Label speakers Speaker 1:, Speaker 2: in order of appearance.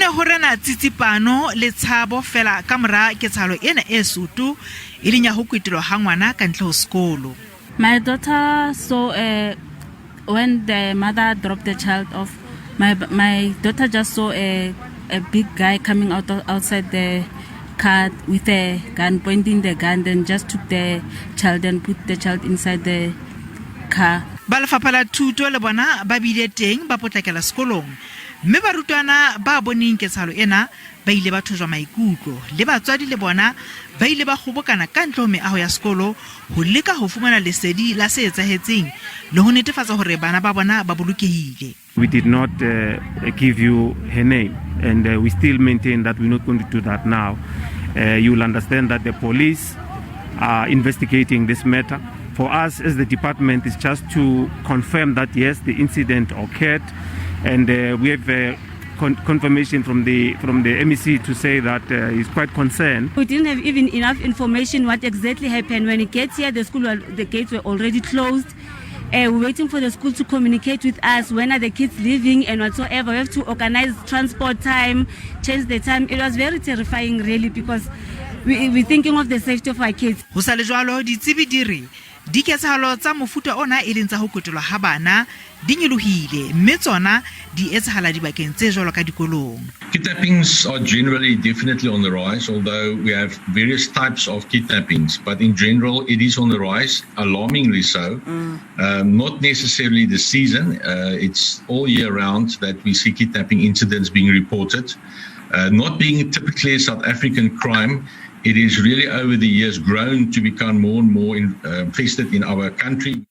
Speaker 1: ne ho rena tsitsipano le tshabo fela ka mora ketsahalo ena e soto, e leng ya ho kwetelwa ha ngwana ka ntle ho sekolo.
Speaker 2: My daughter saw when the mother dropped the child off, my daughter just saw a big guy coming out of, outside the car with a gun, pointing the gun, then just took the child and put the child inside the car.
Speaker 1: Ba lefapha la thuto le bona ba bile teng, ba potlakela sekolong, mme barutwana ba boneng ketsahalo ena ba ile ba thojwa maikutlo, le batswadi le bona ba ile ba kgobokana ka ntle ho meaho ya sekolo ho leka ho fumana lesedi la se etsahetseng le ho netefatsa hore bana ba bona ba bolokehile.
Speaker 3: We did not give you her name, and we still maintain that we're not going to do that now. You will understand that the police are investigating this matter. For us as the department is just to confirm that yes, the incident occurred, and we have confirmation from the MEC to say that he's quite concerned.
Speaker 4: We didn't have even enough information what exactly happened. When it gets here, the gates were already closed. We're waiting for the school to communicate with us when are the kids leaving and whatsoever. We have to organize transport time, change the time. It was very terrifying, really, because we're thinking of the safety of our kids.
Speaker 1: Ho sa le jwalo, ditsebi di re diketsahalo tsa mofuta ona, e leng tsa ho kwetelwa ha bana, di nyolohile, mme tsona di etsahala dibakeng tse jwalo ka dikolong.
Speaker 5: Kidnappings are generally definitely on the rise, although we have various types of kidnappings. But in general, it is on the rise, alarmingly so. Not necessarily the season. It's all year round that we see kidnapping incidents being reported. Not being typically a South African crime, it is really over the years grown to become more and more infested in our country.